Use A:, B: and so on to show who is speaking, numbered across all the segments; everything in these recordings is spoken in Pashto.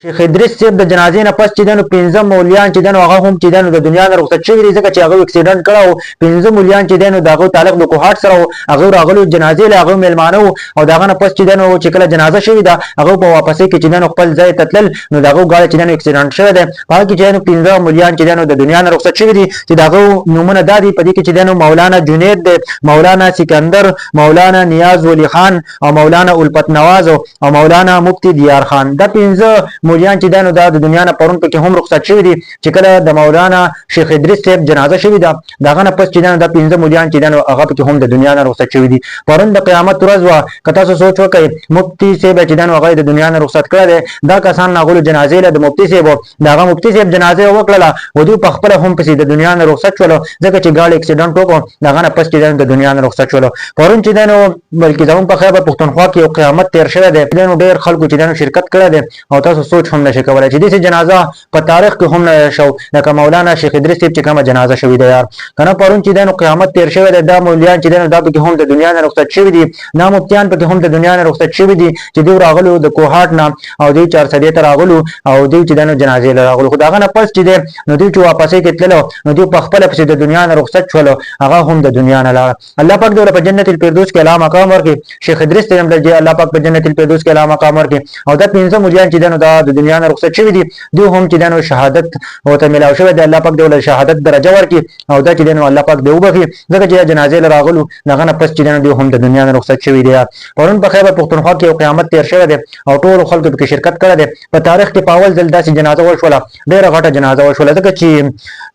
A: شیخ ادریس صاحب د جنازې نه پس چې دی نو پنځه مولیان چې دی نو هغه هم چې دی نو د دنیا نه رخصت شوي دي، ځکه چې هغه اکسیډنټ کړی و. پنځه مولیان چې دی نو د هغو تعلق د کوهاټ سره و، هغه راغلو جنازې له هغه میلمانه وو، او د هغه نه پس چې دی نو چې کله جنازه شوې ده هغه په واپسۍ کې چې دی نو خپل ځای ته تلل، نو د هغو ګاډی چې دی نو اکسیډنټ شوی دی. په هغه کې چې دی نو پنځه مولیان چې دی نو د دنیا نه رخصت شوي دي، چې د هغو نومونه دا دي. په دې کې چې دی نو مولانا جنید دی، مولانا سکندر، مولانا نیاز ولی خان او مولانا الفت نواز او مولانا مفتی دیار خان. دا پنځه مولیان چې دا نو دا د دنیا نه پرون پکې هم رخصت شوي دي، چې کله د مولانا شیخ ادریس صاحب جنازه شوې ده، د هغه نه پس چې دا نو دا پنځه مولیان چې دا نو هغه پکې هم د دنیا نه رخصت شوي دي. پرون د قیامت ورځ وه، که تاسو سوچ وکړئ مفتی صاحب چې دا نو هغه د دنیا نه رخصت کړی دی، دا کسان راغلو جنازې له د مفتی صاحب، د هغه مفتی صاحب جنازه یې وکړله، خو دوی په خپله هم پسې د دنیا نه رخصت شولو، ځکه چې ګاډي اکسیډنټ وکړو، د هغه نه پس چې دی نو د دنیا نه رخصت شولو. پرون چې دی نو بلکې زموږ په خیبر پښتونخوا کې یو قیامت تیر شوی دی، دی نو ډېر خلکو چې دی نو شرکت کړی دی، او تاسو سوچ هم نشئ کولی چې داسې جنازه په تاریخ کې هم نه شو لکه مولانا شیخ ادریس صاحب چې کومه جنازه شوې ده یار کنه. پرون چې دی نو قیامت تیر شوی دی، دا مولیان چې دی نو دا پکې هم د دنیا نه رخصت شوي دي، دا مفتیان پکې هم د دنیا نه رخصت شوي دي، چې دوی راغلو د کوهاټ نه او دوی چارسدې ته راغلو او دوی چې دی نو جنازې له راغلو، خو د هغه نه پس چې دی نو دوی چې واپسۍ کې تللو نو دوی په خپله پسې د دنیا نه رخصت شولو، هغه هم د دنیا نه لاړه. الله پاک دې له په جنت الفردوس کې اعلی مقام ورکړي، شیخ ادریس ته هم دې الله پاک په جنت الفردوس کې اعلی مقام ورکړي. او دا پنځه مولیان چې دنو دا د دنیا نه رخصت شوي دي، دوی هم چې دنو شهادت ورته ملاو شوی دی، الله پاک دې له شهادت درجه ورکړي، او دا چې دنو الله پاک دې وبخښي، ځکه چې جنازې له راغلو د هغه نه پس چې دنو دوی هم د دنیا نه رخصت شوي دي. پرون په خیبر پښتونخوا کې یو قیامت تیر شوی دی او ټولو خلکو پکې شرکت کړی دی. په تاریخ کې په اول ځل داسې جنازه وشوله، ډېره غټه جنازه وشوله، ځکه چې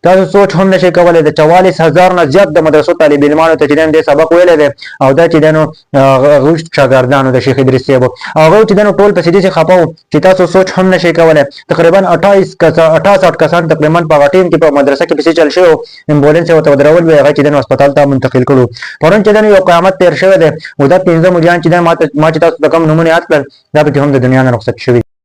A: تاسو سوچ هم نشئ کولی د 44,000 نه زیات د مدرسو طالب علمانو ته چې دی سبق ویلی دی، او دا چې دی نو هغوی شاګردانو د شیخ ادریس صاحب او هغه چې دی نو ټول پسې داسې خفه وو چې تاسو سوچ هم نشئ کولی. تقریبا 28 کسان 68 کسان تقریبا په هغه ټیم کې په مدرسه کې پسې چل شوی، امبولانس یې ورته ودرول وی، هغه چې دی نو هسپتال ته منتقل کړو. پرون چې دی نو یو قیامت تېر شوی دی، او دا پنځه مریان چې دی ما چې تاسو ته کوم نومونه یاد کړل دا پکې هم د دنیا نه رخصت شوي.